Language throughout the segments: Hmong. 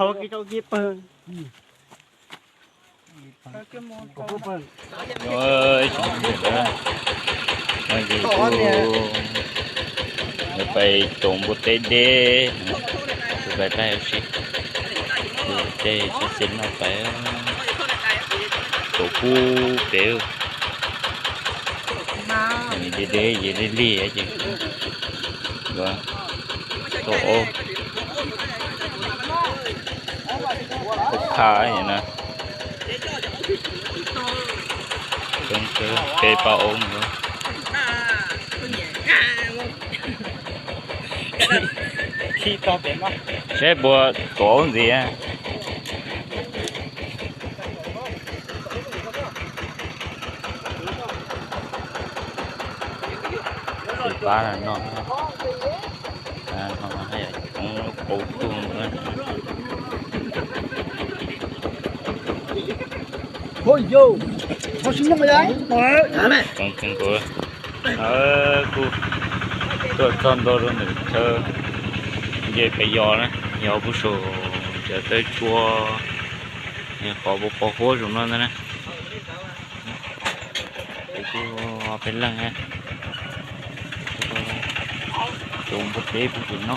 Ib tsoom phooj ywg, no ces kuj pais tau npua teb deb, kuj pais pab ua si, ces txhob xis noj pais, tau pub pem, deb deb ces lig lig ces tau ob phav na. Peb pab ob no. Saib puas tuav ntxiv. Pab no, no haj yam coob lub qub tuaj. Coob kawg nkaus. Kuj tuaj txog ntua rau ntawm chaw nce pem yos na, yog puag saum cov tawb tsua, qhov pos pos huab saum no ntag na. Ces kuj peb leeg, tus npua teb puag tim no.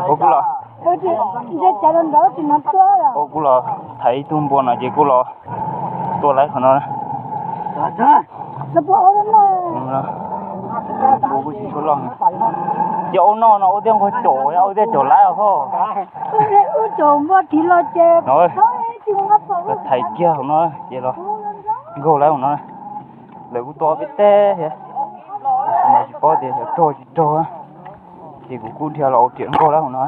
Ua kuj los, ua kuj los thaiv ib tug npua no ces kuj los tuaj laib qhov no. Ces ua noj no ua tiag nquag caum, ua tiag caum laib os. Thaiv kiag hauv no ces los nkaug laib hauv no. Lawv kuj tuaj peb teg thiab, mas tsis paub tias yog raug tsis raug, ces kuv kuj dhia los ua riam nkaug laib hauv no.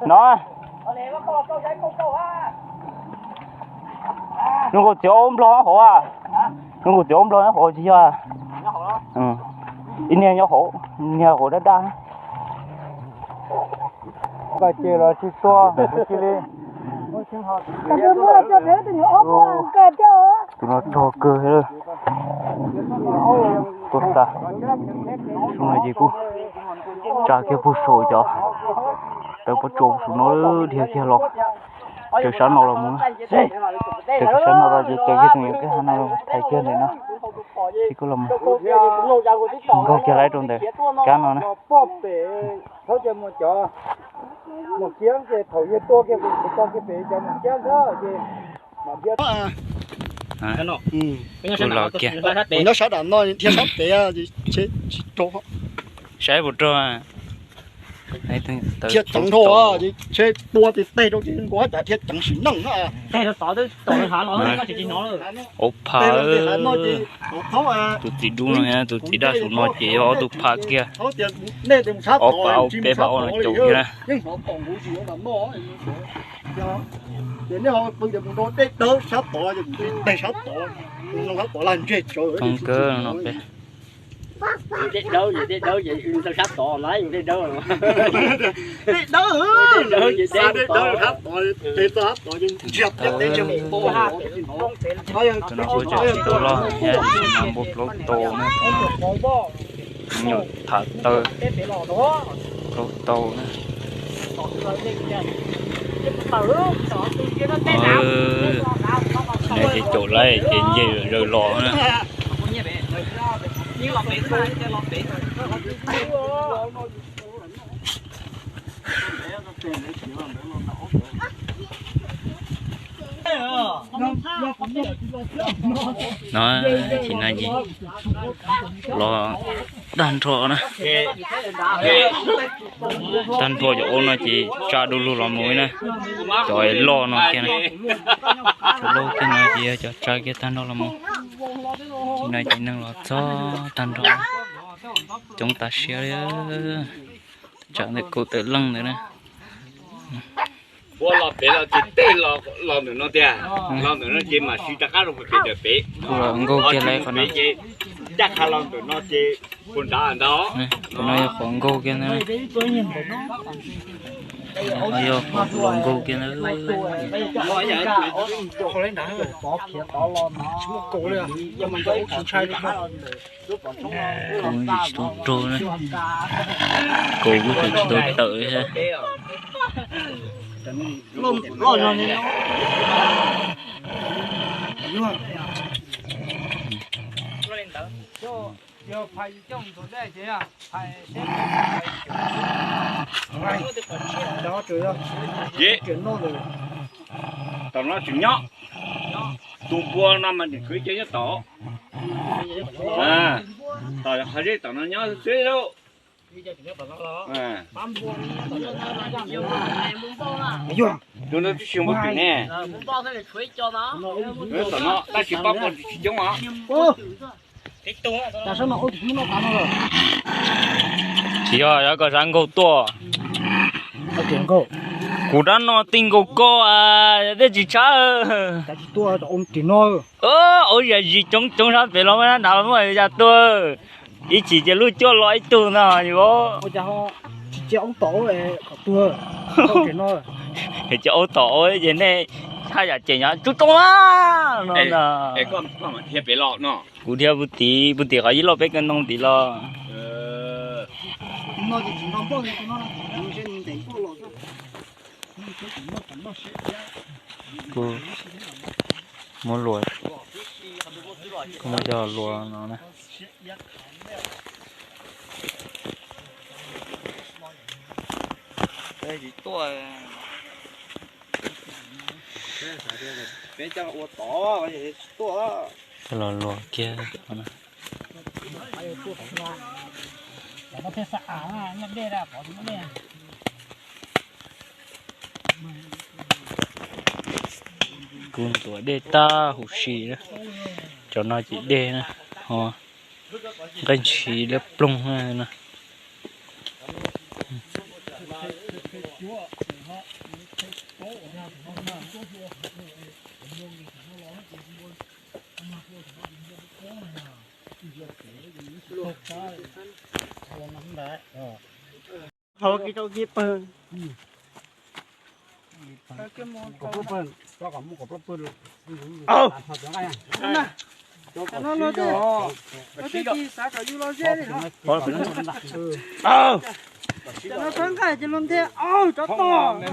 No, zoo nkaus txiav ob nplog hauv a, zoo nkaus txiav ob nplog hauv tsis yog. Ib niag nyob hauv, niag hauv daj daj. Nqa ces los tsis tuag cia li. Tus no rog kawg, tuag tas. Xyoo no ces kuj tsa kiag puag saum cov tawb pob tsuas saum no dhia kiag los raws sab no los mus. Raws sab no los ces ces kiag tus nyuam kwj ha no thaiv kiag ntawm no, ces kuj los mus nkaug kiag laib rau ntawm kab no na. Kuj los kiag, nyob sab dam no dhia sab pem, saib puas raug. Dhia ceev dhau, tsheb tua tes teg rau ces nkaus cas dhia ceev sim neej na. Ob phav, tus txiv dub no, tus txiv daj saum no ces yog ob tug phav kiag, ob phav ob peb phav ob no caum kiag na. Coob kawg no peb. Tus no kuj tseem tsis tau loj thiab, tsis tau npua plaub tau na, nyuam thav taw, plaub tau na. No ces caum laib ces nce zaws los na. No, sim no ces los tag nrho na. Tag nrho cov aub no ces tsa du lug los mus na. Cov loj no kiag na, cov loj kiag no ces yog cov tsa kiag tag nrho los mus. Sim no ces neeg los txog tag nrho, coob tas siab li. Tsam ntawm kaum tawm leej ntawd na. Ua los pem los ces tej los ntawm no tiag, los ntawm no ces mam siv rov qab rau pem ntawm pem. Kuv los nkaug kiag lawv qhov no. Ces caj qha los ntawm no ces puag nrad ntag. Qhov no yog qhov nkaug kiag ntag. Qhov no yog qhov kuv los nkaug kiag ntag. Kuv tsis tau raug na. Kuv kuj tsis tau tawm thiab. Tom no tseem nyob, tus npua no mas tseem kwv cov nyob tom, tom qhov zeb tom no nyob xwb lauj. Tus no twb tsis npau taws ne. Tom no tab sis pab npua tsis coob os. Tsis yog, yog koj sab nkaug tuaj. Kuv rab no tij nkaus koj, dej tsis tshab. Ub, yam zis coob coob sab pem los muaj nab nrad los muaj ya tuag. Ib chim ces lub cuaj los ib tug ntag. Ces aub tom aub ces nej haj yam cem nyob tsuj tsuj na no ntag. Kuv dhia puag tim, puag tim qhov ib loj peb kawg ntoo tim los. Kuv muab luas, kuv muab cov luas no na. Coj los luas kiag. Kuv ntuav dej tag huv si na, cov no ces dej na, ho nqaij ntshis liab ploog na. Cov no los xav kom yus los ze li no. Cov no txhob nqaij ces luag nthe, au, tsov tom. Ua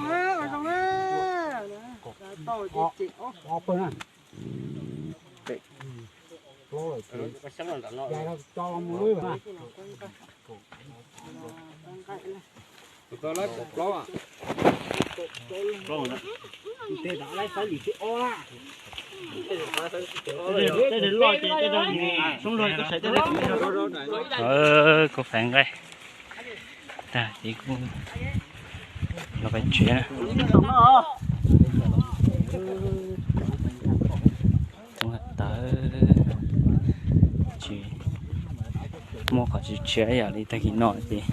zoo na, ua zoo na. Tau ces ces Kuv faib nqaij tag ces kuv los pem tsev na. Txoov tawv, tsis muaj qhov tsis tshiab ib yam li tag kis no ces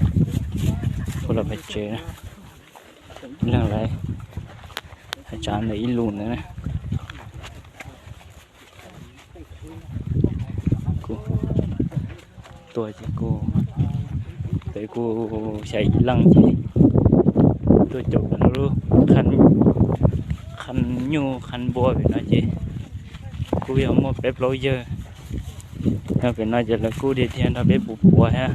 kuv los pem tsev na. Leej lawv hais tsav ntawm ib lus ntawd na. Kuv tuaj ces kuv, peb kuj xya yim leej ces tuaj caum lub qhab nyuj qhab npua pem no ces kuj yog muaj peb plaub yawg nyob pem no ces lawv kuj dhia dhia nrog peb puas puav thiab,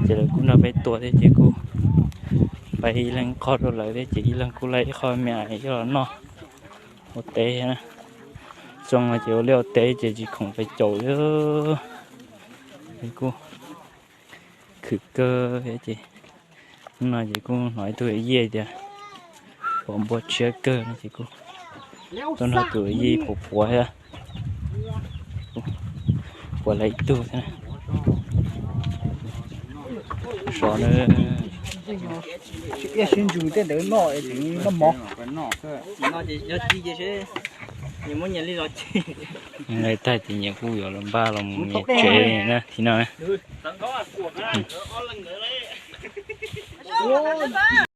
ces lawv kuj nrog peb tua thiab ces kuj pab ib leeg qhov rau lawv thiab ces ib leeg kuj laij ib qho me nyuam coj los noj ua teb thiab na. Xyoo no ces ua liaj ua teb ces tsis khoom pes caum li, es kuj khwv kawg thiab ces hnub no ces kuj hnov ib tug yij tias pom npua tshiab kawg no ces kuj tuaj nrog tus yij puas puav thiab, puav lawv ib tug thiab. Sov na. Sib ntsws tej ntawd noj es noj mov. Nyias muab nyias li los ces. Nyias li tag ces nyias kuj yuav los npaj los mus nyias tsev na, txiv no na.